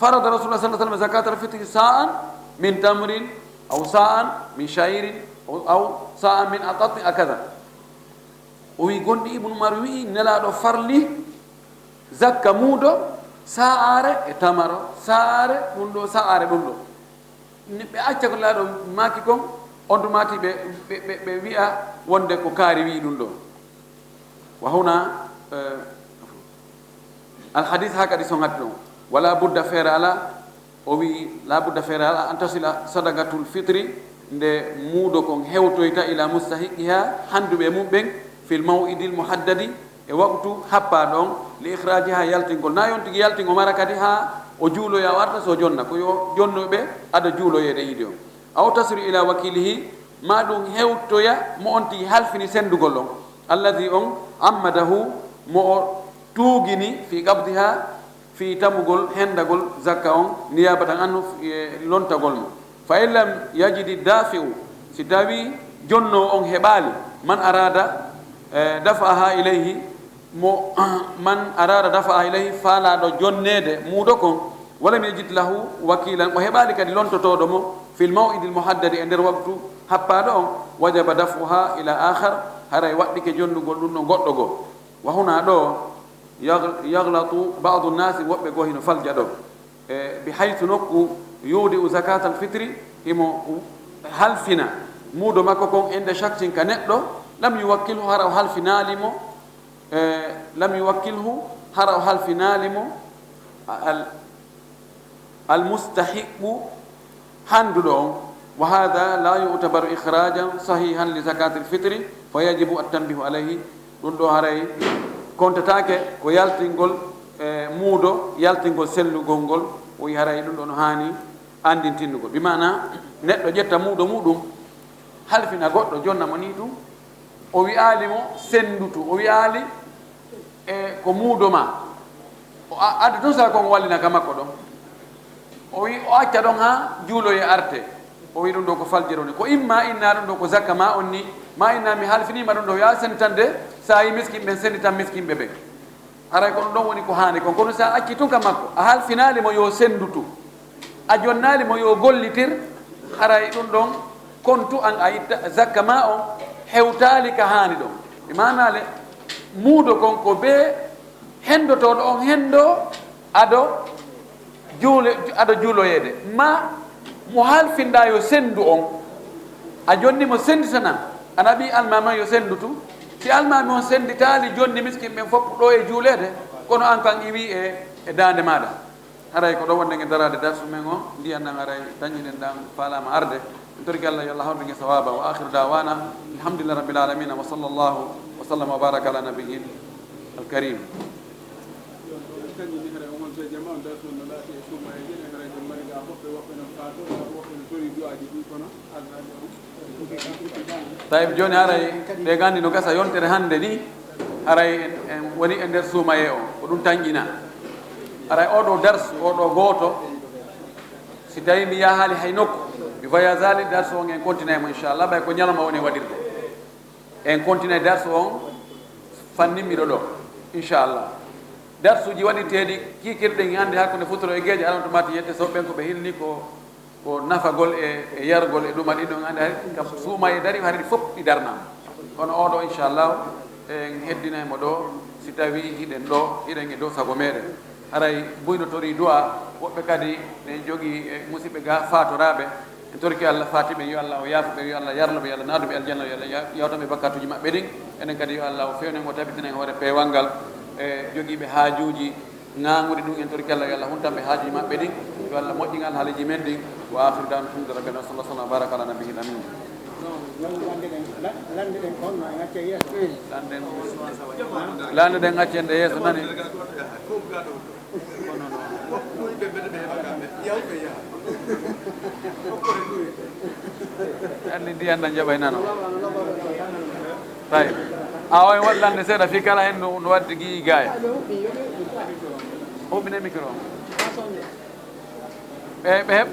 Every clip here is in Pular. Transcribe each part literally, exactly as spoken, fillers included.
فرض رسول الله صلى الله عليه وسلم زكاة الفطر صاعا من تمر أو صاعا من شعير أو، أو صاعا من أقط هكذا. O wi'i, gonɗi Ibnu Umar wi'i, Nelaaɗo farli zakka muudo, sa'aare e tamaro, sa'aare ɗun ɗoo, sa'aare ɗun ɗoo. Ni ɓe acca ko Nelaaɗo maaki kon, on tuma ti ɓe, ɓe, ɓe, ɓe wi'a wonde ko kaari wi'i ɗun ɗoo. Wa huna, eh, al hadis haa kadi so ŋatti ɗon. Wala budda feere alaa, o wi'i, la budda feere alaa an tasila sadaqatul fitri, nde muudo kon hewtoyta ila mustahiqiha, handuɓe mum ɓen, fil maw'idil muhaddadi, e waqtu happaaɗo on, li ikhrajiha, yaltingol. Na yon tigi yaltingo mara kadi haa o juuloya o arta so jonna, ko yo jonno ɓe ado juuloyeede iidi on. Aw tasilu ila wakilihi, ma ɗum hewtoya mo on tigi halfini sendugol on, alladhi on ammadahu, mo o tuugini fi qabdiha, fii tamugol, hendagol zakka on, niyabatan anhu, e lontagol mo. Fa in lam yajidi dafi'u, si tawi jonnoowo on heɓaali, man arada, eh, daf'aha ilayhi, mo, man arada daf'aha ilayhi, faalaaɗo jonneede muudo kon, walam yajid lahu wakilan, o heɓaali kadi lontotooɗo mo, fil maw'idil muhaddadi, e nder waktu happaaɗo on, wajaba daf'uha ila akhar, haray waɗɗike jonnugol ɗum ɗon goɗɗo goo. Wa huna ɗoo, yag-, yaglatu ba'du nnaasi, woɓɓe goo hino falja ɗoo. E, bi haythu nokku, yuudi'u zakatal fitri, himo halfina muudo makko kon, inda shakkin ka neɗɗo, lam yuwakkilhu, hara o halfinaali mo, e, lam yuwakkilhu, hara o halfinaali mo, al, al mustahiqqu, handuɗo on, wa hadha la yu'tabaru ikhrajan sahihan li zakatil fitri, fa yajibu at-tanbihu alayhi. Ɗum ɗoo haray kontataake ko yaltingol, e, muudo, yaltingol sellugol ngol, o wi'i haray ɗum ɗoo no haani anndintinnugol. Bi maana neɗɗo ƴetta muudo muuɗum, halfina goɗɗo, jonna mo nii tun, o wi'aali mo senndutu, o wi'aali, e, ko muudo maa. O a-, adda tun saka kon wallina ka makko ɗon. O wi-, o acca ɗon haa juuloye arte. O wi ɗum ɗoo ko faljere woni. Ko imma inna ɗum ɗoo ko zakka maa on ni, maa inna mi halfiniima ɗum ɗoo, yaa sennditande, si a yi miskin ɓen, sennditan miskinɓe ɓen. Haray ko ɗum ɗon woni ko haani kon. Kono si a acci tun ka makko, a halfinaali mo yo senndutu, a jonnaali mo yo gollitir, haray ɗum ɗon kontu an a itta zakka maa on hewtaali ka haani ɗon. E maanaale, muudo kon ko bee henndotooɗo on henndoo ado juule-, ado juuloyeede. Ma mo halfinɗaa yo senndu on, a jonni mo sennditana, a naɓii almaami on yo senndutu. Si almaami on sennditaali, jonni miskin ɓen fof ɗoo e juuleede, kono an kan iwii e, e daande maaɗa. Haray ko ɗoo wonde ngen daraade darsu men on, ndiyan ɗan haray dañiɗen ɗan faalaama arde. En torike Allah yo Allah hawru en e sawaaba. Wa akhiru da'wana alhamdulillahi rabbil alamin. Wa sallallahu wa sallama wa baraka ala nabiyyil karim. Tawi jooni haray ɗe gandi no gasa yontere hannde ni, haray en, en woni e nder suumayee o, ko ɗum tanƴinaa. Haray oo ɗoo darsu, oo ɗoo gooto, si tawi mi yahaali hay nokku, mi voyageaali, darsu on en continue mo, inchallah, ɓay ko ñalawma woni waɗirde. En continue darsu on fannin miɗo ɗoo, inchallah. Darsuuji waɗirteeɗi kiikirɗen hannde hakkunde futuro e geeƴe, aran to mati yette soɓe ɓen ko ɓe hilni ko, ko nafagol e, e yargol e ɗuma ɗin ɗon hannde hari kam suuma e dari hari fof ɗi darnaa. Kono oo ɗoo, inchallah, en heddinay mo ɗoo si tawii hiɗen ɗoo, hiɗen e dow sago meɗen. Haray buynotorii du'a, woɓɓe kadi ne jogii e musiɓɓe ga faatoraaɓe. En torike Allah faatiɓe, yo Allah o yaafo ɓe, yo Allah yarno ɓe, yo Allah naadu ɓe aljanna, yo Allah ya-, yawtan ɓe bakkatuuji maɓɓe ɗin. Enen kadi yo Allah o fewnen o tabitina en hoore peewal ngal, e jogiiɓe haajuuji ŋaaŋude ɗum, en torike Allah, yo Allah huntan ɓe haajuuji maɓɓe ɗin, yo Allah moƴƴin alhaaliiji men ɗin. Wa akhiru da'wana alhamdulillahi rabbil alamin, wa sallallahu wa sallam wa baraka ala nabiyyil amin. Lanɗe ɗen, lanɗe ɗen acce yeeso nani. Anndi ndiyan ɗan jaɓay nano. Tawi. A o en waɗi lanɗe seeɗa fii kala hen no, no waddi gi'i gaaya. Huɓɓine micro. Ɓe, ɓe heɓ.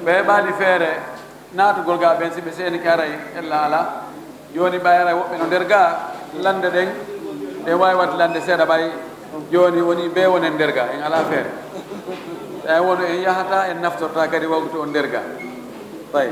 Ɓe heɓaali feere naatugol ga ɓen si ɓe seenike haray ella alaa. Jooni ɓay aray woɓɓe no nder gaa, lande ɗen, ɗen waawi waɗde lande seeɗa ɓay. Jooni woni bee wonen nder gaa, en alaa feere. Tawi wono en yahata, en naftorta kadi waktu on nder gaa. Tawi.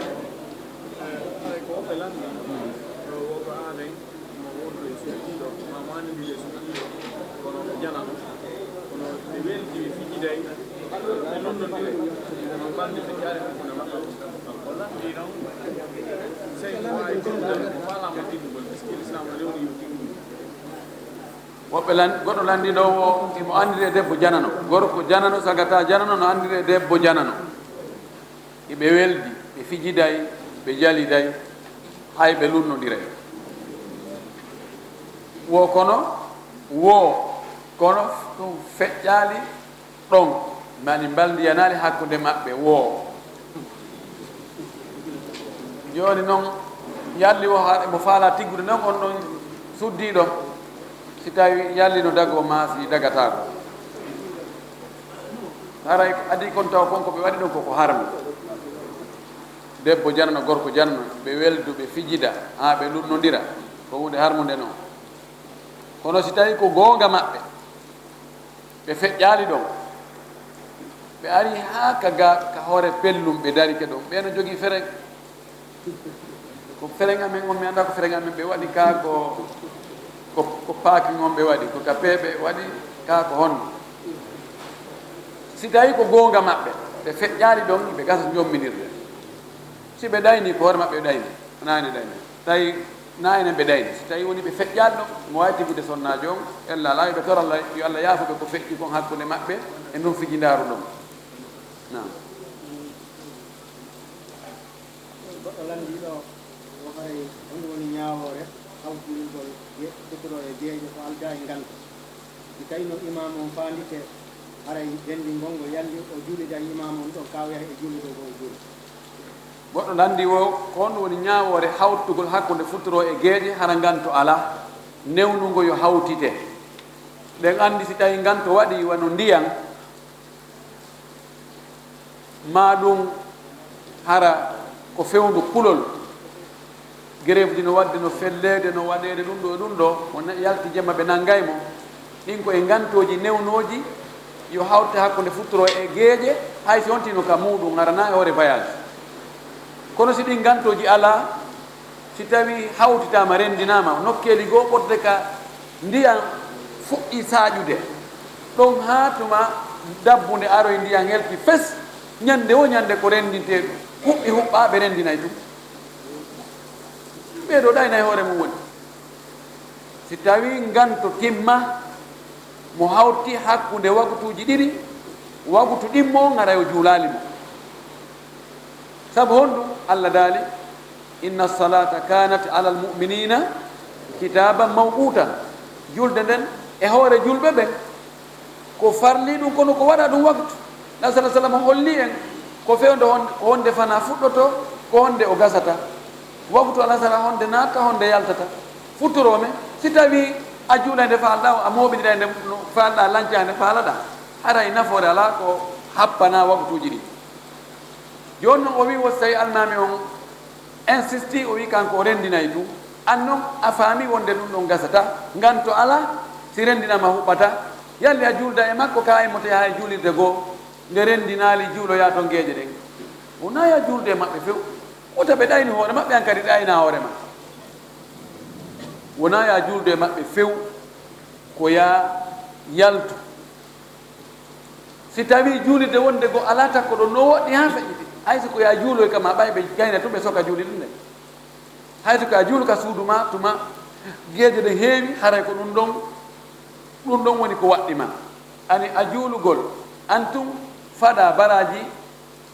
Woɓɓe lan-, goɗɗo lanndii ɗoo o, imo anndiri e debbo janano. Gorko janano, sagata janano, no anndiri e debbo janano. Hiɓe weldi, ɓe fijiday, ɓe jaliday, hay ɓe lunnondiray. Wo kono, wo kono ɗum feƴƴaali ɗon, mani mbaldiyanaali hakkunde maɓɓe woo. Jooni non, yalli wo haa mo faalaa tiggude non, on ɗon suddiiɗo, si tawi yalli no dagoo maa si dagataako. Haray adii kon tawa kon ko ɓe waɗi ɗon ko ko harmi. Debbo janano, gorko janano, ɓe weldu, ɓe fijida, haa ɓe lunnondira, ko huunde harmunde non. Kono si tawi ko goonga maɓɓe, ɓe feƴƴaali ɗon. Ɓe ari haa ka ga, ka hoore pellum, ɓe darike ɗon. Ɓe no jogii feren. Ko feren amen on, mi anndaa ko feren amen ɓe waɗi ka ko, ko, ko paakin on ɓe waɗi, ko ka peeɓe waɗi ka ko honno. Si tawi ko goonga maɓɓe, ɓe feƴƴaali ɗon, ɓe gasa jomminirde. Si ɓe ɗayni, ko hoore maɓɓe ɓe ɗayni, wonaa ene ɗayni. Tawi na enen ɓe ɗayni. Si tawi woni ɓe feƴƴaali ɗon, mo waawi tigude sonnaajo on, ella alaa, yo ɓe toro Allah, yo Allah yaafo ɓe ko feƴƴi kon hakkunde maɓɓe e ndun fijindaaru ɗon. Naam. Goɗɗo lanndii ɗoo, wo haray honɗum woni ñaawoore hawtindirgol ge-, sukuroo e geeƴe ko aldaa e nganto? Si tawii no imaam on faandike, haray denndingol ngol, yalli o juulida e imaam on ɗon, kaa o yaha e juulirde goo o juula? Goɗɗo lanndii wo, ko honɗum woni ñaawoore hawtugol hakkunde futuro e geeƴe, hara nganto alaa, newnungo yo hawtite. Ɗen anndi si tawii nganto waɗii wano ndiyan, maa ɗum hara ko fewndu kulol, gereefuuji no waɗde, no felleede, no waɗeede ɗum ɗoo e ɗum ɗoo, o ne-, yalti jemma ɓe nanngay mo. Ɗin ko e ngantooji newnooji, yo hawte hakkunde futuro e geeƴe, hay si hontiino ka muuɗum, hara na e hoore voyage. Kono si ɗin ngantooji alaa, si tawii hawtitaama, renndinaama, nokkeeli goo ɓurde ka ndiyan fuɗɗii saaƴude, ɗon haa tuma dabbunde aroy ndiyan helki fes, ñannde woo ñannde ko renndintee ɗum, huɓɓi huɓɓaa ɓe renndinay ɗum. Ɓee ɗoo ɗaynay hoore mum woni. Si tawii nganto timma, mo hawti hakkunde wakutuuji ɗiɗi, wakutu ɗimmo on haray o juulaali mo. Sabu honɗum? Allah daali, "Inna salata kanat alal mu'minina kitaban mawquta." Julde nden e hoore julɓe ɓen, ko farli ɗum, kono ko waɗa ɗum waktu. Nabi sallallahu alaihi wasallam holli en ko fewndo hon-, ko honde fana fuɗɗoto, ko honde o gasata. Waktu alasara honde naata, honde yaltata. Futuro men, si tawi a juulay nde faalɗaa, a mooɓindiray nde no faalɗaa, lancaa nde faalaɗaa, haray nafoore alaa ko happana waktuuji ɗin. Jooni non o wi'i, wo si tawi almaami on insisti, o wi'i kanko o renndinay tun. An non a faami wonde ɗun ɗon gasata, nganto alaa, si renndinaama huɓɓata. Yalli a juulda e makko, kaa immoto yaha e juulirde goo, nde renndinaali juuloyaa ton geeƴe ɗen. Wonaa yo a juuldu e maɓɓe few. Wota ɓe ɗaynu hoore maɓɓe, an kadi ɗaynaa hoore maa. Wonaa yo a juuldu e maɓɓe few, ko yo a yaltu. Si tawii juulirde wonde goo alaa takko ɗon, no woɗɗi haa feƴƴiti. Hay si ko yo a juuloy kama, ɓay ɓe gayna tun ɓe soka juulirde nden. Hay si ko yo a juulu ka suudu maa, tuma geeƴe ɗen heewi, haray ko ɗun ɗon, ɗun ɗon woni ko waɗɗi maa. Ani a juulugol, an tun faɗaa baraaji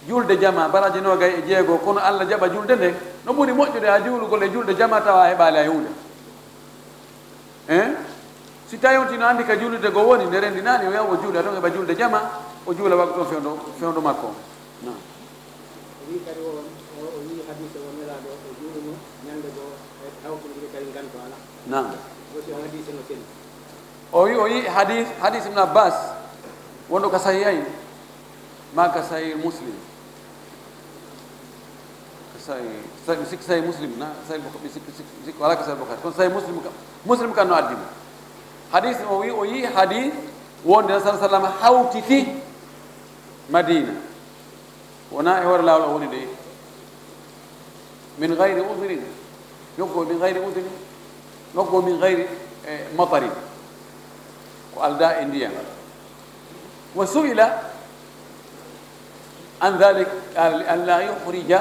julde jamaa, baraaji noogay e jeego, kono Alla jaɓa julde nden. No ɓuri moƴƴude a juulugol e julde jamaa tawa a heɓaali hay huunde. Eh? Si tawii on tino anndi ka juulirde goo woni, nde renndinaali, o yaha o juula ton, heɓa julde jamaa, o juula waktu on fewndo, fewndo makko on. Naam. O wi'i kadi o, o, o yi'i hadiise o Nelaaɗo, o juuluno ñannde goo, e hawtindiri kadi nganto alaa. Naam. Wosi o hadiise no seli. O wi'i, o yi'i hadiis, hadiis Ibn Abbas, wonɗo ka Sahihayn, maa ka Sahih Muslim. Ka Sahih, sahih, mi sikki sahih Muslim na, sahih Bukha-, mi sikki, sikki, sikki, wala ko sahih Bukhari. Kono sahih Muslim kam, Muslim kam no addi mo. Hadis o wi, o yi hadis wonde Nabi sallallahu alaihi wasallam hawtiti Madina. Wona e hoore laawol o woni de. Min ghairi udhrin. Nokku o min ghairi udhrin. Nokku o min ghairi, eh, matarin. Ko alda e ndiyam. Wa su'ila an dhalik, qala li an la yukhrija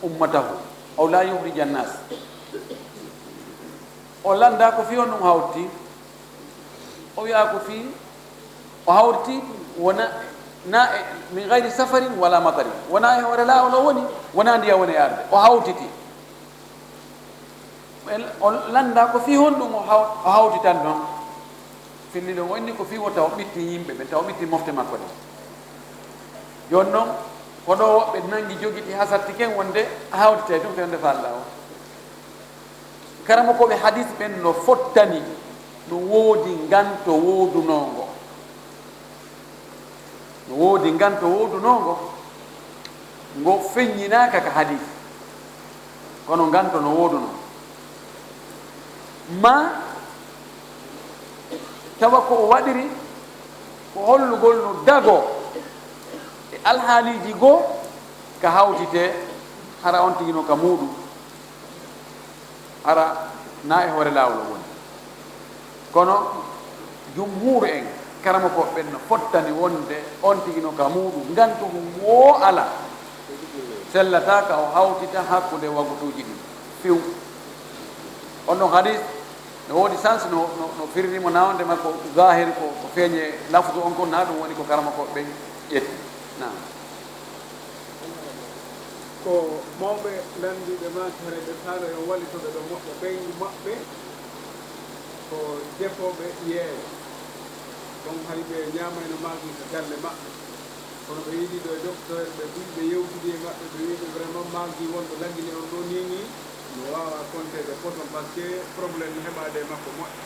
ummatahu aw la yukhrija an-nas. O landa ko fii honɗun hawti, o wi'a ko fii o hawti wona na e, min ghairi safarin wala matarin, wona e hoore laawol o woni, wona ndiyam woni e arde, o hawtiti. O landa ko fii honɗun o haw-, o hawtitan non. Filliɗo o inni ko fii wota o ɓitti yimɓe ɓen, tawa o ɓitti mofte makko ɗen. Jooni non, ko ɗo woɓɓe nangi jogiti hasatti ken wonde a hawtitay tun fewndo fa Alla o. Karamokooɓe hadis ɓen no fottani, no woodi nganto woodunoongo. No woodi nganto woodunoongo, ngo feññinaaka ka hadis, kono nganto no woodunoo. Ma tawa ko o waɗiri ko hollugol no dagoo e alhaaliiji goo ka hawtitee, hara on tigi no ka muuɗum. Hara na e hoore laawol o woni. Kono jumhuuru en, karamokooɓe ɓen no fottani wonde on tigi no ka muuɗum, nganto woo alaa. Sellataa ka o hawtita hakkunde wagutuuji ɗin. Fiw. On ɗon hadis, no woodi sans no, no, no firri mo na wonde makko zahir ko, ko feeñe lafzu on kon, na ɗum woni ko karamokooɓe ɓen ƴetti. Naam. Ko mawɓe lanndiiɓe maaki, haray ɓe faalaa yo wallitoɓe ɗo moƴƴa ɓeyngu maɓɓe, ko defooɓe yeeyo. Ɗon hay ɓe ñaamayno maaki ka galle maɓɓe. Kono ɓe yiidi ɗo e docteur, ɓe buy, ɓe yewtidi e maɓɓe, ɓe wi'i ɓe vraiment maaki wonɗo lagine on ɗo nii nii, no waawa konteede poson, parce que problème no heɓaade e makko moƴƴa.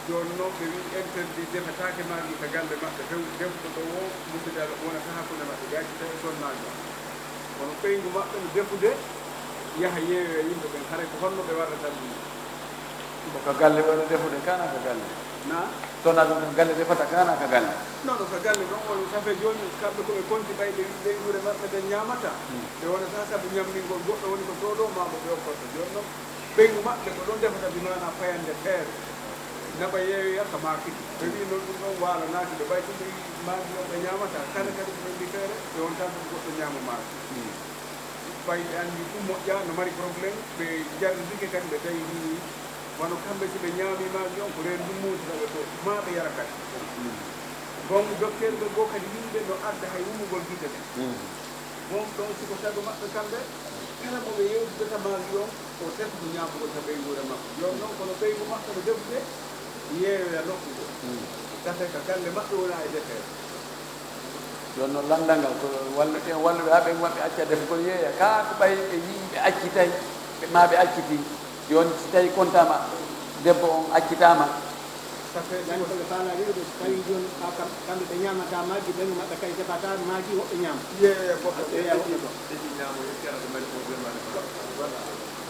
Jooni non, ɓe wi'i interdit, defetaake maaki ka galle maɓɓe few, defuɗo ɗo woo, musidal wonata hakkunde maɓɓe, ɓe accita e sonnaajo. Kono ɓeyngu maɓɓe no defude, yaha yeeyoya yimɓe ɓen, haray ko honno ɓe warrata ɗum? Ko ka galle woni defude, kana ka galle? Na? Sonnaajo on ka galle defata, kana ka galle? Non, non, ka galle non woni. Ça fait jooni, kamɓe ko ɓe konti ɓay ɓe wi'i ɓeynguure maɓɓe nden ñaamata. Hmm. Ɓe wonata sabu ñammingol goɗɗo woni ko soodoo, maa mo ɓe okkoto. Jooni non, ɓeyngu maɓɓe ko ɗon defata, bi maanaa fayande feere. Naɓa yeeyoya ka maaki. Ɓe wi'i non ɗum ɗon waalanaaki ɓe. Ɓay ɗum ɓe wi'i maaki on ɓe ñaamata, kala kadi ko ɓe mbi feere, ɓe wontaa ɗum goɗɗo ñaama maaki. Hmm. Ɓay ɓe anndi ɗum moƴƴaa, no mari problème, ɓe jarribike kadi, ɓe tawi ni, wano kamɓe si ɓe ñaami maaki on, ko reen ɗum muusata ɓe fof, maa ɓe yara kadi. Bon, docteur ɓe goo kadi, yimɓe no adda hay wumugol gite ɓe. Bon, ɗon si ko sago maɓɓe kamɓe, kala mo ɓe yewtidata maaki on, o teskito ñaamugol ka ɓeynguure makko. Jooni non, kono ɓeyngu maɓɓe no defude, yeeyoya nokku goo. Tafe ka galle maɓɓe wona e defeere. Jooni non, lanndal ngal, ko walluɓe, walluɓe haa ɓe maɓɓe acca defugol yeeya. Kaa ko ɓay ɓe yi'i ɓe accitay, ɓe, maa ɓe accitii. Jooni si tawii kontaama, debbo on accitaama. Lanndal ngal faalaa wi'ude, so tawii jooni kaa kam-, kamɓe ɓe ñaamataa maaki, ɓeyngu maɓɓe kay defataa maaki, woɓɓe ñaama. Yeeya goɗɗo yeeya woɓɓe goo.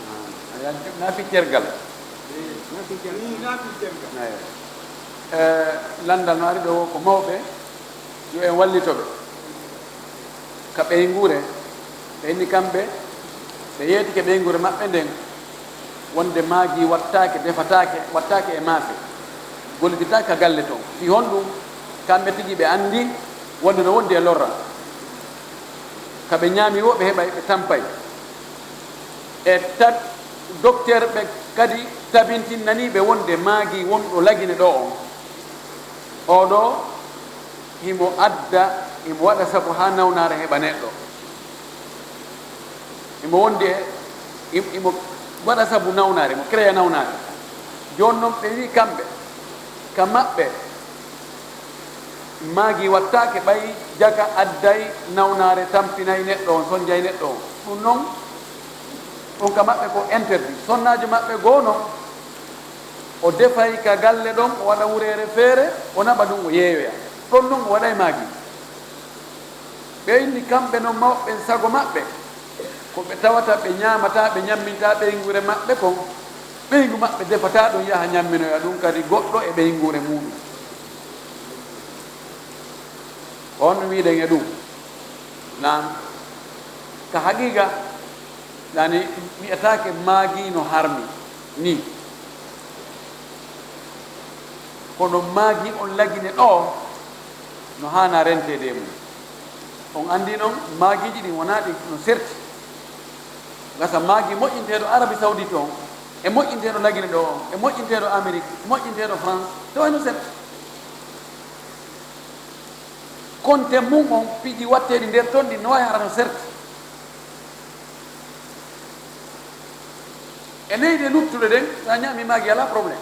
Ah, a yan-, na fii cergal. Na fii cergal. Eey. Eh, lanndal no ari ɗoo ko mawɓe, yo en wallito ɓe ka ɓeynguure. Ɓe inni kamɓe, ɓe yeetike ɓeynguure maɓɓe nden, wonde maaki wattaake, defataake, wattaake e maafe, gollititaake ka galle ton. Fii honɗum? Kamɓe tigi ɓe anndi wonde no wondi e lorra. Ka ɓe ñaami woo, ɓe heɓay, ɓe tampay. E tat-, docteur ɓe kadi tabintinnanii ɓe wonde maaki wonɗo lagine ɗoo on, oo ɗoo himo adda, himo waɗa sabu haa nawnaare heɓa neɗɗo. Himo wondi e, him-, himo waɗa sabu nawnaare, himo créer nawnaare. Jooni non ɓe wi'i kamɓe, ka maɓɓe, maaki wattaake ɓay jaka adday nawnaare, tampinay neɗɗo on, sonjay neɗɗo on. Ɗum non, ɗum ka maɓɓe ko interdit. Sonnaajo maɓɓe goo non, o defay ka galle ɗon, o waɗa wureere feere, o naɓa ɗum, o yeeyoya. Ɗon non o waɗay maaki. Ɓe inni kamɓe non mawɓe ɓen sago maɓɓe, Ko ɓe tawata ɓe ñaamataa, ɓe ñammintaa ɓeynguure maɓɓe kon, ɓeyngu maɓɓe defataa ɗum yaha ñamminoya ɗum kadi goɗɗo e ɓeynguure muuɗum. Ko honno wi'uɗen e ɗum? Naam, ka haqiiqa, yani, wi'ataake maagii no harmi nii. Kono maagii on Lagine ɗoo no haanaa renteede e mum. On anndi non, maagiiji ɗin wonaa ɗi no serti. Gasa maagii moƴƴinteeɗo Arabie Saoudite on, e moƴƴinteeɗo Lagine ɗoo on, e moƴƴinteeɗo Amérique, e moƴƴinteeɗo France, tawa no serti. Konte mum on, piiji watteeɗi nder ton ɗin no waawi hara no serti. E leyɗe luttuɗe ɗen, sa ñaami maagii alaa problème.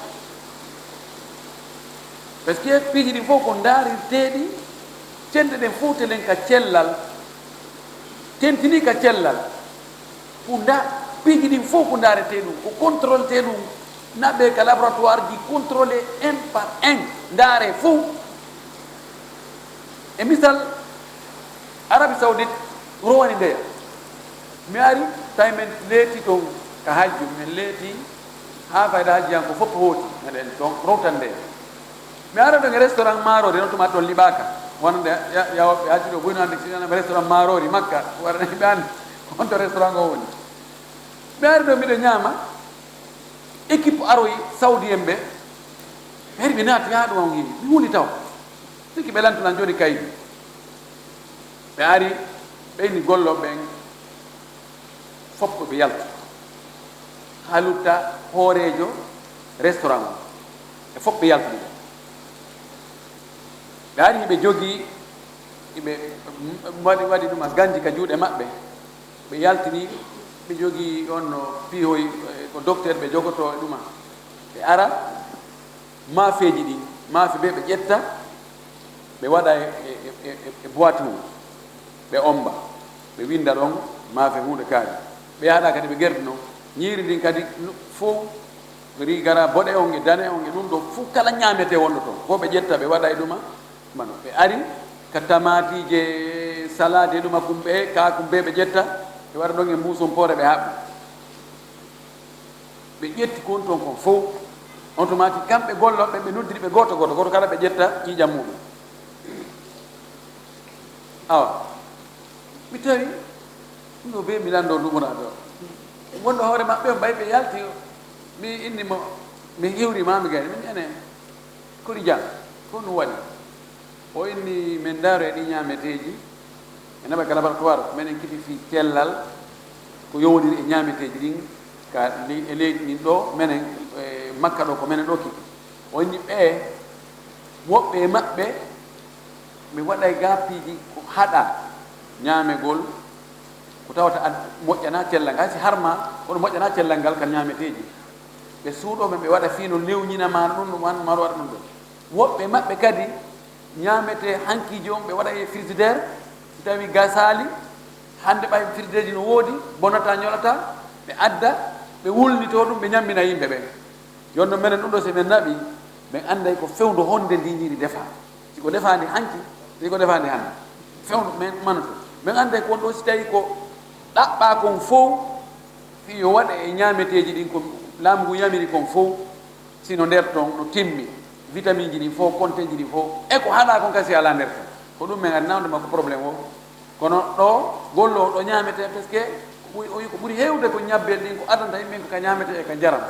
Parce que piiji ɗin fof ko ndaarirteeɗi, cente ɗen fof telen ka cellal, tentinii ka cellal. Ko nda-, piiji ɗin fof ko ndaaretee ɗum, ko contrôletee ɗum, naɓee ka laboratoire ji contrôlé un par un, ndaaree fof. E misal, Arabie Saoudite rowani ndeya. Mi ari, tawi men leeti ton ka hajju, men leeti haa fayda hajji han ko fof hooti, meɗen ton rowtan ndeya. Mi ara ɗon e restaurant maaroori, non tuma ton liɓaaka. Wonande ya-, yawɓe hajju ɗo, buy no hannde, si nanam restaurant maaroori Makka, wara ɓe anndi, on to restaurant o woni. Mi ari ɗo, miɗo ñaama, équipe aroyi Saudi en ɓe, hari ɓe naati haa ɗum on hini, mi huli taw. Siki ɓe lantu lan joni kaydi. Ɓe ari, ɓe inni gollooɓe ɓen, fof ko ɓe yalti. Haa lutta hooreejo restaurant on. Ɓe fof ɓe yalti ɗum. Ɓe ari, ɓe jogii, ɓe waɗi, waɗi ɗum a ganji ka juuɗe maɓɓe. Ɓe yaltini, ɓe jogii on no piihoy, eh, ko docteur ɓe jogotoo e ɗuma. Ɓe ara, maafeeji ɗin, maafe ɓe, ɓe ƴetta, ɓe waɗa e, e, e, e, e boîte mum, ɓe omba, ɓe winda ɗon maafe huunde kaari. Ɓe yaada kadi ɓe gerdi non, ñiiri ndin kadi no, fow, rigara boɗe on e dane on e ɗum ɗo, fow kala ñaametee wonɗo ton, fow ɓe ƴetta, ɓe waɗa e ɗuma, mano, ɓe ari ka tamaatiije, salaade e ɗuma kumɓe, kaa kumɓe ɓe ƴetta, ɓe waɗa ɗon e mbuuson poore, ɓe haɓɓi. Ɓe ƴetti kon ton kon fow. On tuma ti kamɓe gollooɓe ɓe noddiri ɓe gooto gooto, gooto kala ɓe ƴetta ƴiiƴam muuɗum. Awa, mi tawi ɗum ɗo bee mi lanndoo ɗumoraaɓe o. Wonɗo hoore maɓɓe on ɓay ɓe yalti, mi inni mo, mi hiwri ma, mi gayni, mi ene. Kori jam, ko ɗum waɗi? O inni, men ndaaro e ɗi ñaameteeji, en naɓa ka laboratoire, ko menen kiti fii cellal, ko yowondiri e ñaameteeji ɗin, ka ley-, e leydi ndin ɗo, menen, e Makka ɗo, ko menen ɗo kiti. O inni ɓe, woɓɓe e maɓɓe, ɓe waɗay gaa piiji ko haɗa ñaamegol, ko tawata ad-, moƴƴanaa cellal ngal, si harma, kono moƴƴanaa cellal ngal ka ñaameteeji. Ɓe suuɗoo men, ɓe waɗa fii no lewñina maa ɗum, ɗum an, maa waɗa ɗum ɗum. Woɓɓe maɓɓe kadi, ñaametee hankiiji on, ɓe waɗa e frigidaire, si tawii gasaali, hannde ɓay frigidaire ji no woodi, bonataa, ñolataa, ɓe adda, ɓe wulnitoo ɗum, ɓe ñammina yimɓe ɓen. Jooni non menen ɗum ɗo, si men naɓii, men annday ko fewndo honde ndii ñiiri defaa. Si ko defaandi hanki, si ko defaandi hannde. Fewndo men manoto. Men annday ko on ɗo, si tawii ko ɗaɓɓaa kon fow, fii yo waɗe e ñaameteeji ɗin, ko laamu ngun yamiri kon fow, si no nder ton, no timmi, vitaminji ɗin fow, konteeji ɗin fow, e ko haɗaa kon kasi alaa nder ton. Ko ɗum men addi, na on ɗum ko problème o. Kono ɗo, golloowo ɗo ñaametee, parce que ko ɓuri, o wi ko ɓuri heewde ko ñabbel ɗin, ko adanta yimɓe ko ka ñaametee e ka njaram.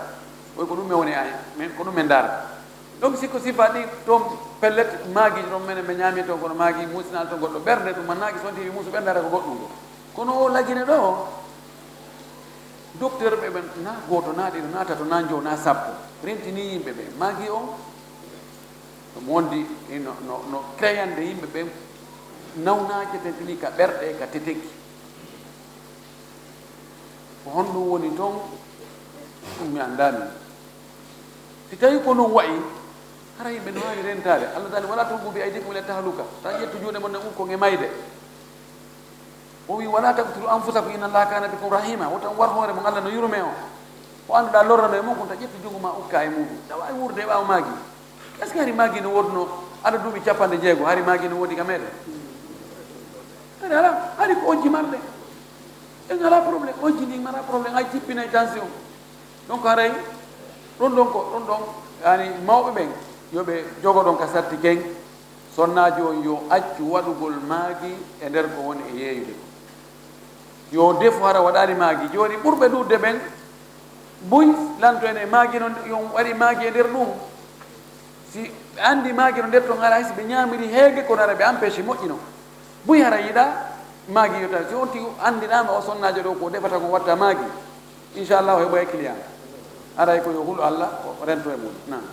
O wi ko ɗum men woni ay, men, ko ɗum men ndaarata. Donc, si ko sifa ɗi toon pellet, maagiiji ɗon menen ɓe ñaami toon, kono maagii muusinaali toon goɗɗo ɓernde, ɗum mannaaki so wonti muusu ɓernde, hara ko goɗɗum ɗo. Kono o Lagine ɗo, docteur ɓe ɓen, na gooto, na ɗiɗo, na tato, na njowo, na sappo, rentini yimɓe ɓe. Maagii on, ɗum wondi no, no, no créande yimɓe ɓen nawnaaje tentini ka ɓerɗe, ka teteki. Ko honɗum woni ton? Ɗum mi anndaa min. Si tawii ko non wa'i, hara yimɓe no haani rentaade. Allah daali, "Walaa tulquu bi aydiikum ila tahluka." Taa ƴettu juuɗe mon, ne ukkon e mayde. O wi'i, "Walaa taqtuluu anfusakum, inna Allaaha kaana bikum rahiima." Wota on war hoore mon, Allah no yurmee on. Ko annduɗaa lorra no e mon, kon taa ƴettu junngo maa ukkaa e muuɗum. Tawa e wuurde e ɓaawo maagii. Est-ce que hari maagii no woodunoo ada duuɓi capanɗe jeego, hari maagii no woodi ka meɗen? Hari alaa, hari ko on jimarɗe. En alaa problème, on jini en alaa problème, hay jippinay tension. Donc haray, ɗun ɗon ko, ɗun ɗon, yani mawɓe ɓen, yo ɓe jogo ɗon ka satti ken, sonnaajo on yo accu waɗugol maagi e nder ko woni e yeeyude kon. Yo defu hara waɗaali maagi. Jooni ɓurɓe ɗuuɗude ɓen, buy lanto en e maagi non, yo on waɗi maagi e nder ɗun. Si ɓe anndi maagi no nder ton, hara hay si ɓe ñaamiri heege, kono hara ɓe empêche moƴƴi non. Buy hara yiɗaa maagi yo tawi. Si on tigi anndinaama o sonnaajo ɗoo ko defata kon watta maagi, inchallahu heɓoya client. Haray ko yo hulu Alla, o rento e mun. Naam.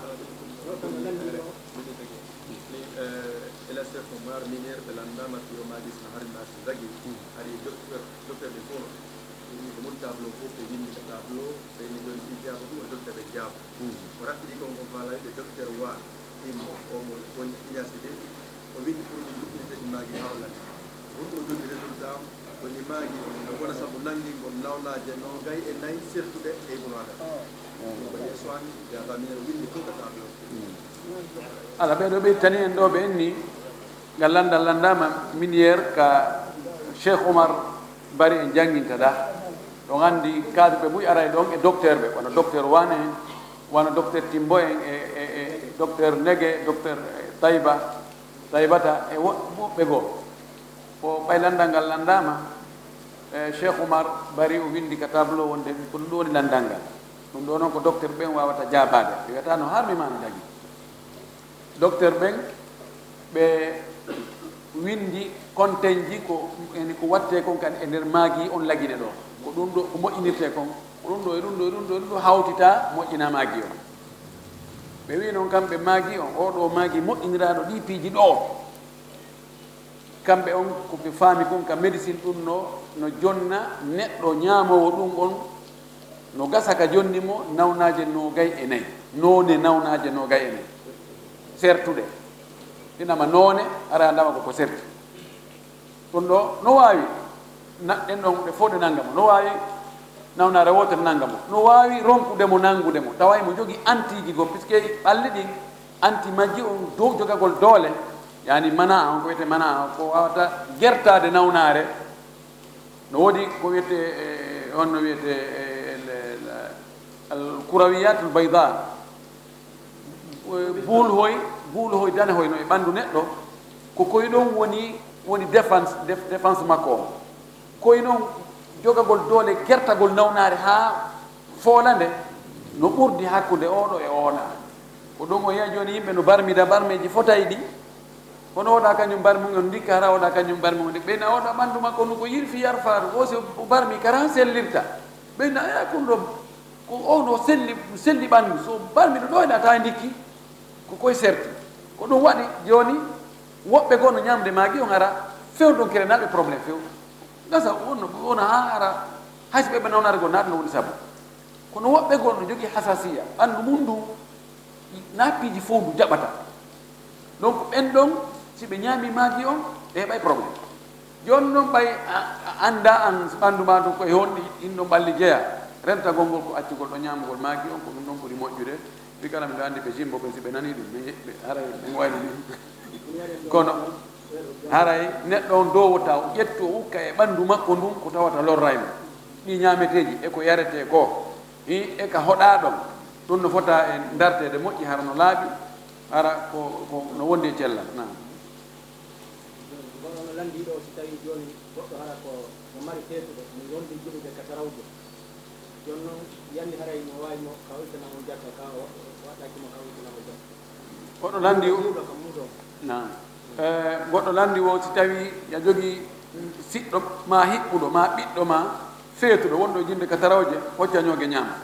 Ni, eh, Ela Cheikh Omar, minière, ɓe lanndaama si o maagi sina hari maa si dagi, hari docteur, docteur ɓe fof, ko mun tableau fof, ɓe winndi ka tableau, ɓe ni jooni si jaaba ɗum, o docteur ɓe jaaba. O raɓɓiɗi kon, kon faalaa wi'ude docteur Wa, ɗin o mo woni Iñaasi ɗin, o winndi pour ɗum ɗuɗɗinirde ɗi maagi haa o lati. Wonɗo o jogii résultat am, ko ɗi maagi no wona sabu nanngingol nawnaaje noogay e nayi sertuɗe e Ibnu Adama. Ko yeeso an, jaabaa minen o winndi fof ka tableau. Ala, ɓee ɗoo ɓe ittani en ɗoo, ɓe inni, ngal lanndal lanndaama minière ka Cheikh Omar Bari en jannginta ɗaa. Ɗon anndi cadre ɓe buy aray ɗon e docteur ɓe, wano docteur Wane en, wano docteur Timbo en, e, e, e docteur Nege, docteur Tayba, Taybata, e woɗɓe goo. Ko ɓay lanndal ngal lanndaama, e Cheikh Omar Bari o winndi ka tableau wonde ko ɗum ɗoo woni lanndal ngal. Ɗum ɗoo non ko docteur ɓen waawata jaabaade. Ɓe wiyata no harmi maa no dagi. Docteur ɓen, ɓe winndi kontenji ko, yani ko wattee kon kadi e nder maagi on lagine ɗoo. Ko ɗum ɗoo ko moƴƴinirtee kon, ko ɗum ɗoo e ɗum ɗoo e ɗum ɗoo e ɗum ɗoo hawtitaa moƴƴina maagi on. Ɓe wi'i non kamɓe maagi on, oo ɗoo maagi moƴƴiniraaɗo ɗii piiji ɗoo. Kamɓe on ko ɓe faami kon ka médecine ɗum no, no jonna neɗɗo ñaamoowo ɗum on, no gasa ka jonni mo nawnaaje noogay e nayi, noone nawnaaje noogay e nayi. Sertuɗe. Hinama noone, ara ndama ko ko serti. Ɗum ɗoo, no waawi na-, ɗen ɗon ɗe fof ɗe nannga mo. No waawi nawnaare wootere nannga mo. No waawi ronkude mo, nanngude mo. Tawa himo jogii antiiji goo, puisque ɓalli ɗin, anti majji on dow jogagol doole, yani mana on ko wiyetee mana on ko waawata gertaade nawnaare. No woodi ko wiyetee, eh, honno wiyetee, eh, le-, le-, al kurawiyatul bayda, eh, buulhoy, buulhoy danehoy no e ɓanndu neɗɗo, ko koy ɗon woni, woni défense, déf-, défense makko on. Koy non jogagol doole gertagol nawnaare haa foola nde no ɓurdi hakkunde oo ɗoo e oo ɗoo. Ko ɗum o yi'a jooni yimɓe no barmida barmeeji fotayɗi. Kono oo ɗoo kañum barmi on ndikka, hara oo ɗoo kañum barmi on ndikka. Ɓeyna oo ɗoo ɓanndu makko ndu ko yirfi yarfaaru. Oo si o barmi kara han sellirta. Ɓeyna aya kun ɗoo ko oo no selli, selli ɓanndu. So barmi ɗo ɗoo ena taa ndikki. Ko koy serti. Ko ɗum waɗi jooni woɓɓe goo no ñaamde maagi on hara fewndo kere naɓe problème few. Gasa wonno, wona haa hara hay si ɓe ɓe nawnaare goo naata no woni sabu. Kono woɓɓe goo no jogii hasasiya, ɓanndu mum ndu, na piiji fow ndu jaɓata. Donc, ɓen ɗon, si ɓe ñaami maagi on, ɓe heɓay problème. Jooni non, ɓay a, a anndaa an ɓanndu maa tun ko e honɗi, in ɗon ɓalli jeyaa. Rentagol ngol ko accugol ɗo ñaamugol maagi on, ko ɗum ɗon ɓuri moƴƴude. Fii kala miɗo anndi ɓe Jimbo ɓen, si ɓe nanii ɗum, ɓe, ɓe, haray ɓe wayno min. Kono, haray neɗɗo on doowota, o ƴettu, o ukka e ɓanndu makko ndun ko tawata lorray mo. Ɗii ñaameteeji e ko yaretee koo, hii, e ka hoɗaa ɗon, ɗun no fota e darteede moƴƴi, hara no laaɓi, hara ko, ko no wondi e cellal. Naam. Ngoɗo no lanndii ɗoo, si tawii jooni goɗɗo hara ko, ko mari feetude, no wondi jiɓude ka tarawje. Jooni non, yandi haray no waawi mo ka o ittana mo jakka, ka o waɗɗaki mo ka o ittana mo jakka. Goɗɗo lanndi o. Muudo ka muudo. Naam. Eh, goɗɗo lanndi o, si tawii ya jogii siɗɗo maa hiɓɓuɗo maa ɓiɗɗo maa feetuɗo wonɗo e jiɓude ka tarawje, hocca ñooge ñaama.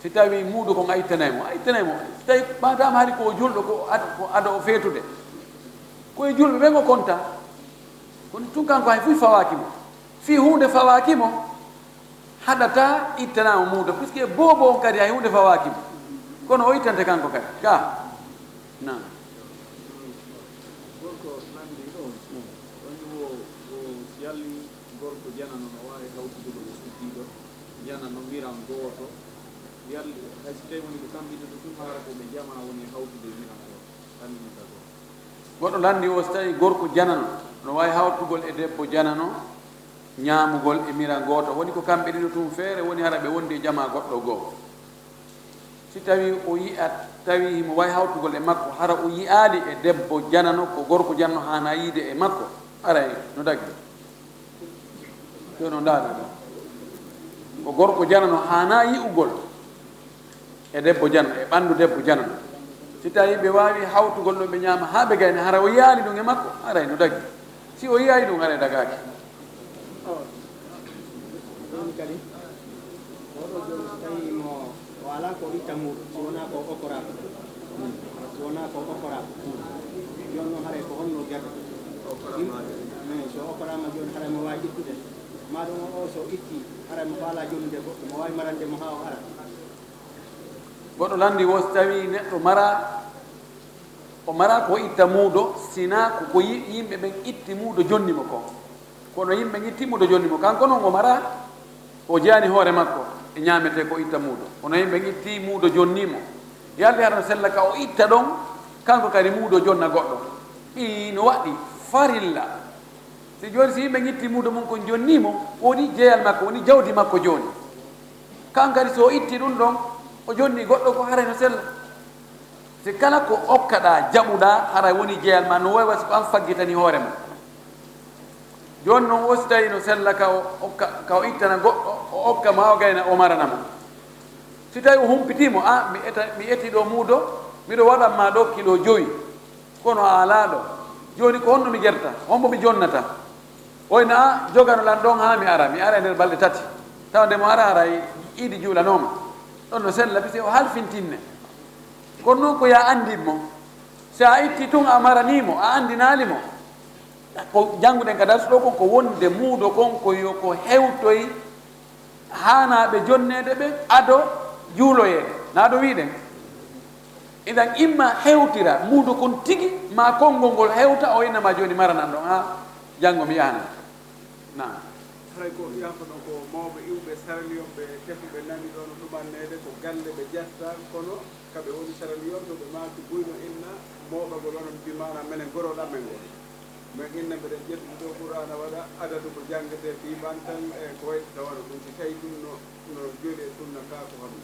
Si tawii muudo kon a ittanay mo, a ittanay mo. Si tawii maadaama hari ko o julɗo, ko ado, ko ado o feetude, ko e julɓe ɓen o konta. Kono tun kanko hay fuy fawaaki mo. Fii huunde fawaaki mo, haɗataa ittanaa mo muudo, puisque boobo on kadi hay huunde fawaaki mo. Kono o ittante kanko kadi. Gaa. Naam. Gorko nanndi ɗon, on wo, wo si yalli gorko janano no waawi hawtugol e suddiiɗo, janano miran gooto, yalli hay si tawii woni ko kamɓe ɗiɗo tun, haara ko ɓe jamaa woni e hawtude e miran gooto, ɗannini ka gooto. Goɗɗo lanndi o, si tawii gorko janano no waawi hawtugol e debbo janano, Ñaamugol e mira gooto, woni ko kamɓe ɗiɗo tun feere, woni hara ɓe wondi e jamaa goɗɗo goo. Si tawii o yi'at, tawii himo waawi hawtugol e makko, hara o yi'aali e debbo janano, ko gorko janano haanaa yi'ude e makko, aray no daggi. Jooni o ndaara ɗum. Ko gorko janano haanaa yi'ugol e debbo janano, e ɓanndu debbo janano. Si tawii ɓe waawii hawtugol ɗum ɓe ñaama haa ɓe gayna, hara o yi'aali ɗum e makko, aray no daggi. Si o yi'aali ɗum, aray dagaaki. Jooni kadi, oo ɗoo jooni so tawii mo, o alaa ko itta muuɗum, si wonaa ko o okkoraa ko. Si wonaa ko o okkoraa ko. Jooni noon, haray ko honno gerte? Im-, eh, so okkoraama jooni, haray mo waawi ittude. Maa ɗum o, o so itti, haray mo faalaa jonnude goɗɗo, mo waawi marande mo haa o ara. Goɗɗo lanndii wo, si tawii neɗɗo maraa, o maraa ko itta muudo, sinaa ko, ko yi-, yimɓe ɓen itti muudo jonni mo kon. Kono yimɓe ɓen itti muudo jonni mo, kanko non o maraa, o jeyaani hoore makko e ñaametee ko itta muudo. Kono yimɓe ɓen itti muudo jonni mo. Yalli hara no sella ka o itta ɗon, kanko kadi muudo jonna goɗɗo. Ɗii no waɗi farilla. Si jooni, si yimɓe ɓen itti muudo mun kon jonni mo, woni jeyal makko, woni jawdi makko jooni. Kanko kadi, si o itti ɗun ɗon, o jonni goɗɗo ko haray no sella. Si kala ko okkaɗaa, jaɓuɗaa, haray woni jeyal maa, no wayi wa si ko an faggitani hoore ma. Jooni non, o si tawii no sella ka o okka, ka o ittana goɗɗo, o okka ma, o gayna, o marana mo. Si tawii o humpitii mo, "A, mi eta, mi etii ɗoo muudo, miɗo waɗan maa ɗoo kilo jowi." Kono a alaa ɗoo. Jooni ko honno mi jerta? Hombo mi jonnata? Oy na, "A, jogano lan ɗon haa mi ara. Mi ara e nder balɗe tati." Tawa nde mo ara, haray iidi juulanooma. Ɗon no sella, bise o halfintinne. Kono non ko yaa anndin mo. Si a itti tun a maranii mo, a anndinaali mo. Ko jannguɗen ka darsu ɗoo kon, ko wonde muudo kon ko yo ko hewtoy haanaaɓe jonneede ɓen ado juuloyeede. Na ado wi'uɗen. Idan, imma hewtira muudo kon tigi, maa konngol ngol hewta, o inna ma jooni maranan ɗon, haa janngo mi yahan. Naam. Haray ko yaafano ko mawɓe iwɓe saraliyonɓe tefuɓe nani ɗoo no ɗumanneede ko galle ɓe jasta, kono ka ɓe woni saraliyonɓe ɓe maaki buy no inna mooɓagol wano bi maana menen gorol amen ngol. Men inna mbeɗen ƴetti ɗoo Qur'aana waɗa adadu ko janngetee fii ɓantal e ko wayi tawa no ɗum si tawi ɗum no, no jooɗi e sunna kaa ko honno?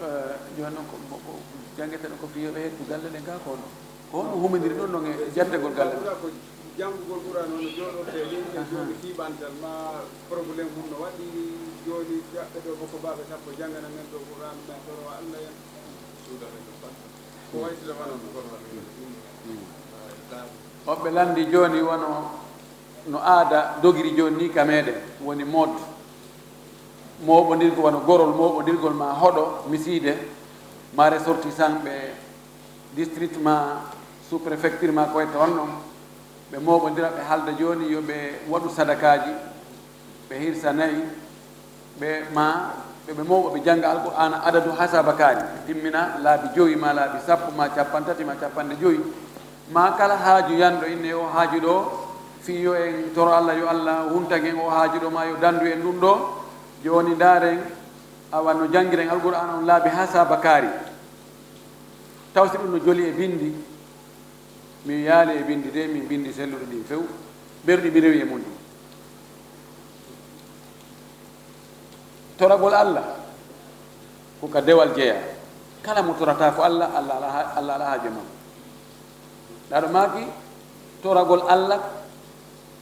Eh, jooni non ko, ko, ko janngetee ɗoo ko fii yo ɓe hettu galle ɗen kaa ko honno? Ko honno humindiri ɗum non e jattegol galle ɗen? Ko janngugol Qur'aana hono jooɗortee nii e jooni fii ɓantal maa problème mum no waɗi jooni ɓiɓɓe ɗoo boko baaɓe sappo janngana men ɗoo Qur'aana men toro Allah en. Suuda men ɗum ɓantal. Ko wayi sila wano no hono waɗi. Woɓɓe lanndi jooni wano no aada dogiri jooni nii ka meɗen, woni mode. Mooɓondirgol wano gorol, mooɓondirgol maa hoɗo, misiide, maa ressortissant ɓe district maa sous-préfecture maa ko wayi ton non, ɓe mooɓondira, ɓe haalda jooni yo ɓe waɗu sadakaaji, ɓe hirsa nayi, ɓe maa, ɓe, ɓe mooɓo, ɓe jannga Alqur'aana adadu hasaba kaari, ɓe timmina laabi jowi, maa laabi sappo, maa cappanɗe tati, maa cappanɗe jowi, maa kala haaju yanɗo inne o haaju ɗoo, fii yo en toro Alla, yo Alla huntan en o haaju ɗoo, maa yo danndu en ɗum ɗoo. Jooni ndaaren, awa no janngiren Alqur'aana on laabi hasaba kaari. Taw si ɗum no joli e binndi, mi yaali e binndi de, min binndi selluɗi ɗin few, ɓerɗi mi rewi e mun ɗin. Toragol Alla, ko ka dewal jeyaa. Kala mo torata ko Alla, Alla ala ha-, Alla ala haaju e makko. Ɗaɗo maaki, toragol Alla,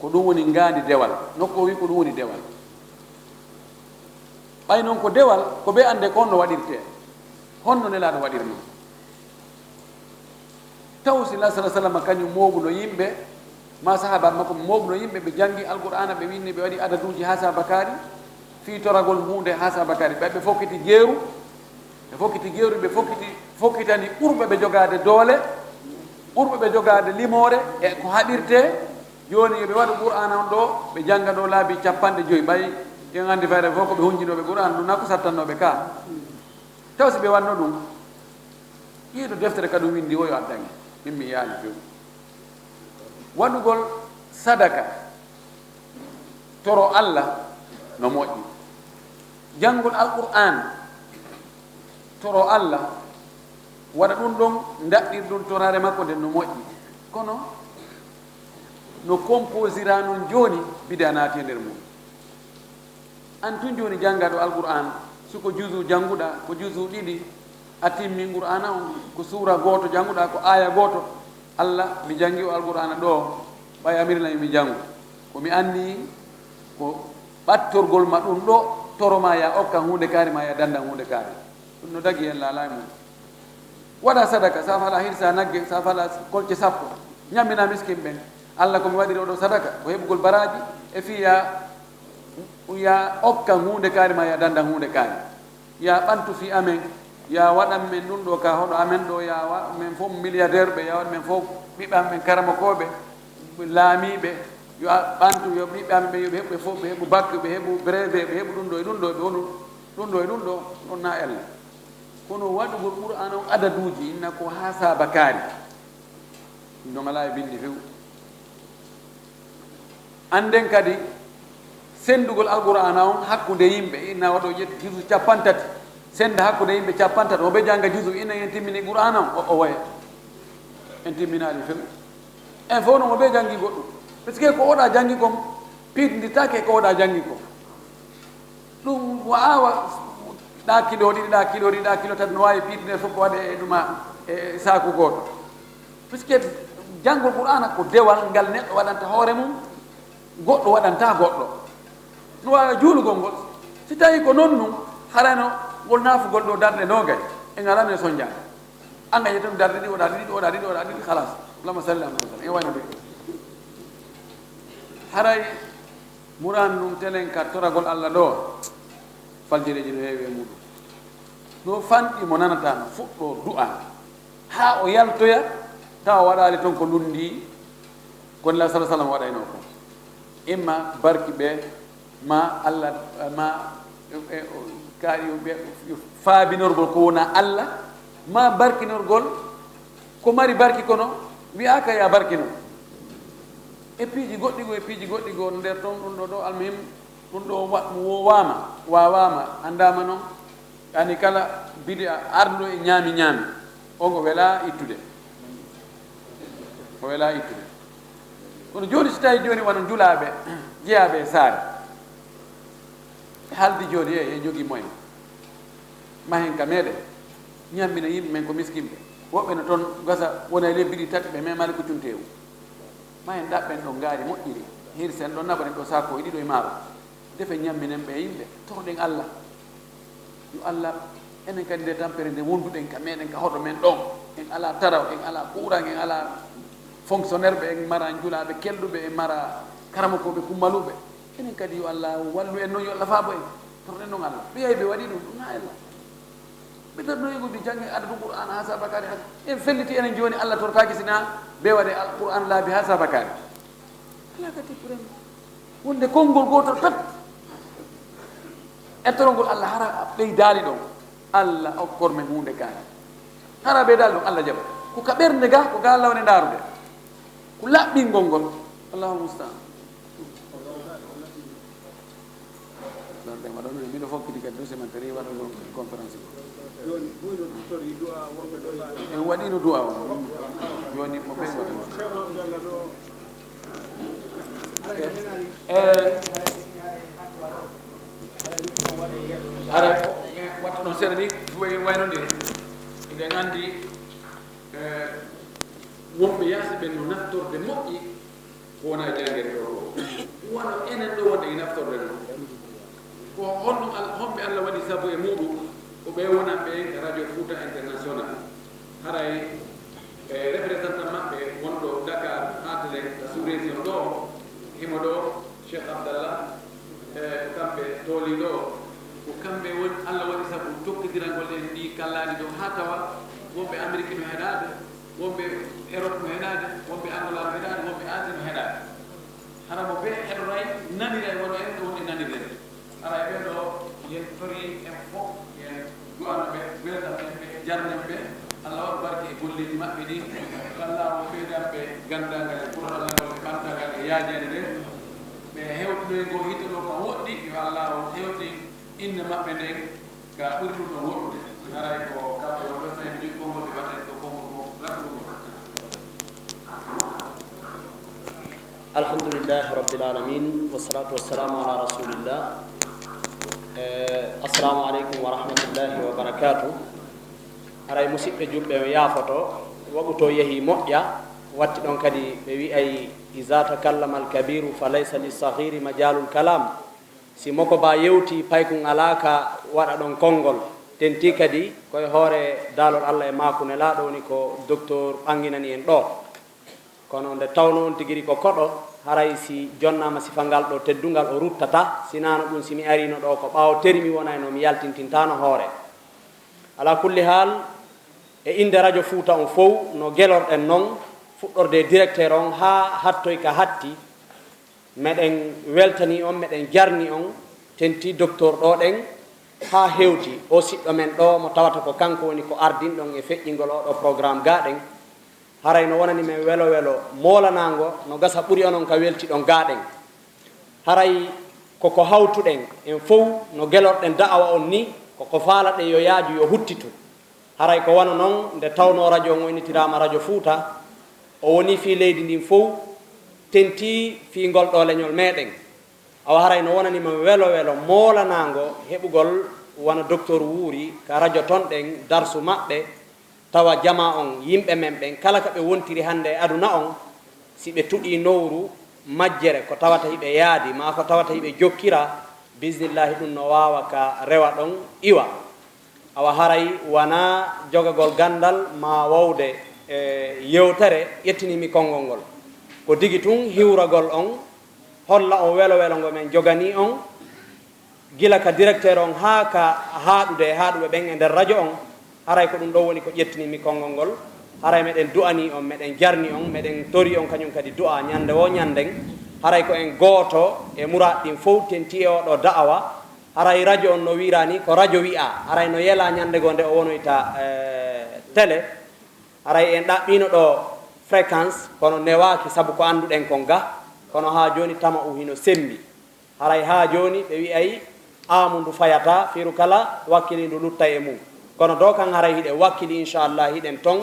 ko ɗum woni ngaandi dewal. Nokku o wi ko ɗum woni dewal. Ɓay non ko dewal, ko ɓe annde ko honno waɗirtee. Honno Nelaaɗo waɗirnoo. Taw si Nabi sallallahu alaihi wasallam kañum mooɓuno yimɓe, maa sahaaba makko mooɓuno yimɓe, ɓe janngi Alqur'aana, ɓe winni, ɓe waɗi adaduuji haa saabakaari, fii toragol huunde haa saabakaari. Ɓe, ɓe fokkiti jeeru, ɓe fokkiti jeeru, ɓe fokkiti, fokkitani ɓurɓe ɓe jogaade doole, ɓurɓe ɓe jogaade limoore, e ko haɗirtee. Jooni yo ɓe waɗu Qur'aana on ɗoo, ɓe jannga ɗoo laabi cappanɗe jowi, ɓay en anndi fayre fof ko ɓe hunjinooɓe Qur'aana, ɗum na ko sattannooɓe ka. Taw si ɓe wanno ɗum, ɗiɗo deftere ka ɗum winndi, o yo addange, min mi yaali few. Waɗugol sadaka, toro Alla no moƴƴi. Janngol Alqur'aan, toro Alla, waɗa ɗum ɗon, ndaɗɗir ɗum toraare makko nden no moƴƴi. Kono, No composiraa non jooni, bidaa naati e nder mun. An tun jooni janngaa ɗoo Alqur'aana, si ko juzu jannguɗaa, ko juzu ɗiɗi, a timmin Qur'aana on, ko suura gooto jannguɗaa, ko aaya gooto, Alla, mi janngi oo Alqur'aana ɗoo, ɓay a mirnay mi janngu. Ko mi anni ko ɓattorgol ma ɗun ɗoo, toro maa yo a okkan huunde kaari maa yo a danndan huunde kaari. Ɗun no dagii en laalaa e mun. Waɗaa sadaka, si a falaa hirsaa nagge, si a falaa kolce sappo, ɲamminaa miskin ɓen. Alla ko mi waɗiri oo ɗoo sadaka, ko heɓugol baraaji, e fii yo a, yo a okkan huunde kaari maa yo a danndan huunde kaari. Yo a ɓantu fii amen, yo a waɗan men ɗun ɗoo ka hoɗo amen ɗoo, yo a waɗan men fow milliardaire ɓe, yo a waɗan men fow ɓiɓɓe amen ɓen karamokooɓe, laamiiɓe, yo a ɓantu, yo ɓiɓɓe amen ɓen, yo ɓe heɓu ɓe fow, ɓe heɓu bac, ɓe heɓu brevet, ɓe heɓu ɗun ɗoo e ɗun ɗoo, ɓe wonu ɗun ɗoo e ɗun ɗoo, ɗun na ella. Kono waɗugol Qur'aana on adaduuji, inna ko haa saabakaari. Ɗun ɗon alaa e binndi few. Annden kadi senndugol Alqur'aana on hakkunde yimɓe, inna waɗoo ƴetti juzu cappanɗe tati, sennda hakkunde yimɓe cappanɗe tati, mo ɓe jannga juzu, inna en timmini Qur'aana on, o, o woya. En timminaali few. En fow no mo ɓe janngi goɗɗum. Parce que ko oɗa janngi kon, piitindirtaake e ko oɗa janngi kon. Ɗun wa'aa wa-, ɗa kilo ɗiɗi, ɗa kilo ɗiɗi, ɗa kilo tati, no waawi piitinde fow ko waɗee e ɗuma e saaku gooto. Puisque janngol Qur'aana ko dewal ngal neɗɗo waɗanta hoore mun, goɗɗo waɗanta goɗɗo. No waawi juulugol ngol. Si tawii ko non nun, harayno ngol naafugol ɗoo darɗe noogay, en alano e sonjaade. An a ƴettan darɗe ɗiɗi, oɗa ɗiɗi, oɗa ɗiɗi, oɗa ɗiɗi, halas. Allahumma salli ala Muhammad. En wayno ɓe. Haray Muraan ɗun telen ka toragol Alla ɗoo, faljireeji no heewi e muuɗum. No fanɗi mo nanataa no fuɗɗoo du'aa, haa o yaltoya, tawa waɗaali ton ko lunndii ko Nelaaɗo sallallaahu alayhi wa sallam waɗaynoo kon. Imma barki ɓe, maa Alla, maa, e, e, o, ka, yo ɓe, yo faabinorgol ko wonaa Alla, maa barkinorgol ko mari barki kono wi'aaka yo a barkino. E piiji goɗɗi goo, e piiji goɗɗi goo nder ton, ɗun ɗoo ɗoo, almuhim, ɗun ɗoo wa-, woowaama, waawaama, anndaama non. Yani kala bidi'a arɗo e ɲaami ɲaami, on o welaa ittude. O welaa ittude. Kono jooni, si tawii jooni wano njulaaɓe, jeyaaɓe e saare, ɓe haldi jooni, e, e jogii moyen. Mahen ka meɗen, ɲammina yimɓe men ko miskinɓe. Woɓɓe no ton gasa, wona e lebbi ɗiɗi tati, ɓe memaali ko cunteewu. Mahen ɗaɓɓen ɗon ngaari moƴƴiri, hirsen ɗon, naɓoɗen ɗoo saakooji ɗiɗo e maaro. Defen ɲamminen ɓee yimɓe, toroɗen Alla. Yo Alla, enen kadi nde tampere nde wonduɗen ka meɗen, ka hoɗo men ɗon, en alaa taraw, en alaa kuuran, en alaa fonctionnaire ɓe, en maraa njulaaɓe kelɗuɓe, en maraa karamokooɓe kummaluɓe. Enen kadi yo Alla wallu en non, yo Alla faabo en. Toroɗen non Alla. Ɓe yahi ɓe waɗi ɗun, ɗun na ella. Ɓe darnoyi ko ɓe janngi adadu Qur'aana haa saabakaari tan. En felliti enen jooni, Alla tortaaki si na ɓe waɗe Al-, Qur'aana laabi haa saabakaari. Alaa ka tippuren. Wonde konngol gootol pet. E torongol Alla hara ɓeydaali ɗon. Alla okkor men huunde kaari. Hara ɓeydaali ɗon, Alla jaɓa. Ko ka ɓernde ga, ko ga Alla woni ndaarude. Ko laɓɓingol ngol. Allahu musta'an. Ɗon ɓe waɗono, miɗo fokkiti kadi dossier man, tawi waɗugol conférence ko. Jooni, buy no torii du'a wonɓe ɗo laaɓi. En waɗino du'a o. Jooni, mo ɓe waɗi. E, e, ara, wattu ɗon seeɗa ni, way-, wayno nde. Eɗen anndi, e, wonɓe yaasi ɓen no naftorde moƴƴi ko wonaa janngere ɗoo ɗoo. Wano enen ɗoo wonde e naftorde non. Ko honɗum Al-, honɓe Alla waɗi sabu e muuɗum? Ko ɓee wonanɓe en Radio Fouta International. Haray, e, représentant maɓɓe wonɗo Dakar, Hatelen, ka sous-région ɗoo, himo ɗoo, Cheikh Abdallah, e, ko kamɓe toolii ɗoo. Ko kamɓe woni Alla waɗi sabu jokkondirangol en ɗii kallaaɗi ɗoo, haa tawa wonɓe Amerik no heɗaade, wonɓe Erop no heɗaade, wonɓe Angola no heɗaade, wonɓe Asie no heɗaade. Hara mo ɓe heɗoray, naniray wano en ɗoo woni e nanirde. Hara e ɓee ɗoo, yen torii en fow, yen du'ano ɓe, weltanen ɓe, jarnen ɓe. Alla waɗu barke e golleeji maɓɓe ɗin. Yo Alla on ɓeydan ɓe ganndangal e kuroralal ngol e ɓantal ngal e yaajeende nden. Ɓe hewtinoyngol hito ɗoo ka woɗɗi, yo Alla on hewtin innde maɓɓe nden ka ɓuri ɗum ɗon woɗɗude. Haray ko kamɓe wonɓe, so en jokki konngol, ɓe waɗa en ɗoo konngol ngol raɓɓuɗo ngol. Alhamdulillahi Rabbil Alamin, wassalatu wassalamu ala Rasulillah. Eh, assalamu alaikum wa rahmatullahi wa barakatuh. Haray musidɓe julɓe on yaafoto, waɓuto yehi moƴƴa, watti ɗon kadi ɓe wi'ay, "Iza takallama al-kabiru fa laysa lis-saghiri majalul kalam." Si moko ba yewti, paykun alaa ka waɗa ɗon konngol. Tentii kadi ko e hoore daalol Allah e maaku Nelaaɗo woni ko doktor ɓanginani en ɗoo. Kono nde tawnoo on tigiri ko koɗo, haray si jonnaama sifal ngal ɗoo teddungal o ruttataa, si naano ɗun si mi ariino ɗoo ko ɓaawo teri mi wonayno mi yaltintintaano hoore. Alaa kulli haal, e innde rajo Fuuta on fow, no gelorɗen non, fuɗɗorde e directeur on haa hattoy ka hatti, meɗen weltanii on, meɗen jarnii on, tentii doktor ɗoo ɗen haa hewti, oo siɗɗo men ɗoo mo tawata ko kanko woni ko ardinɗon e feƴƴingol oo ɗoo programme gaa ɗen. Haray no wonani men welo welo moolanaango, no gasa ɓuri onon ka weltiɗon gaa ɗen. Haray ko ko hawtuɗen en fow no gelorɗen da'awa on nii, ko ko faalaɗen yo yaaju yo huttitu. Haray ko wano non nde tawnoo rajo on o innitiraama Rajo Fuuta, o wonii fii leydi ndin fow, tentii fii ngol ɗoo leñol meɗen. Awa haray no wonani men welo welo moolanaango heɓugol wano doktor Wuuri ka rajo ton ɗen darsu maɓɓe, tawa jamaa on, yimɓe men ɓen, kala ka ɓe wontiri hannde e aduna on, si ɓe tuɗii nowru majjere ko tawata hiɓe yaadi, maa ko tawata hiɓe jokkira, bismillaahi ɗun no waawa ka rewa ɗon iwa. Awa haray wanaa jogagol ganndal maa wowde e yewtere ƴettini mi konngol ngol. Ko digi tun hiwragol on, holla on welo welo ngo men joganii on, gila ka directeur on haa ka haaɗude e haaɗuɓe ɓen e nder rajo on. Haray ko ɗun ɗon woni ko ƴettini mi konngol ngol. Haray meɗen du'anii on, meɗen jarni on, meɗen torii on kañun kadi du'aa ñannde woo ñannden. Haray ko en gooto e muraaɗi ɗin fow tentii e oo ɗoo da'awa. Haray rajo on no wi'iraa nii ko rajo wi'aa. Haray no yelaa ñannde goo nde o wonoyta, eh, télé. Haray en ɗaɓɓiino ɗoo fréquence, kono newaaki sabu ko annduɗen kon ga. Kono haa jooni tama'u hino semmbi. Haray haa jooni ɓe wi'ay aamu ndu fayataa, firu kala wakkili ndu luttay e mun. Kono doo kan haray hiɗen wakkili, inchallah, hiɗen ton.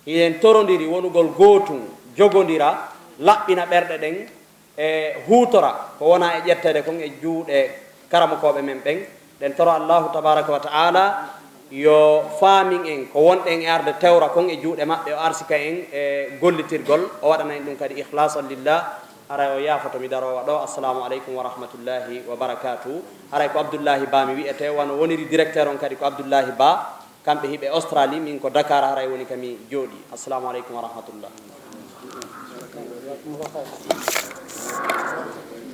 Hiɗen torondiri wonugol gootun, jogondira, laɓɓina ɓerɗe ɗen, e huutora ko wonaa e ƴetteede kon e juuɗe karamokooɓe men ɓen. Ɗen toro Allaahu tabaaraka wa ta'aala yo faamin en ko wonɗen e arde tewra kon e juuɗe maɓɓe, o arsika en e gollitirgol, o waɗana en ɗun kadi ikhlaasan lillah. Haray o yaafoto mi daroowa ɗoo. Assalaamu aleykum wa rahmatullaahi wa barakaatuhu. Haray ko Abdullaahi Ba mi wi'etee, wano woniri directeur on kadi ko Abdullaahi Ba. Kamɓe hiɓe Australie, min ko Dakar haray woni ka mi jooɗii. Assalaamu aleykum wa rahmatullah.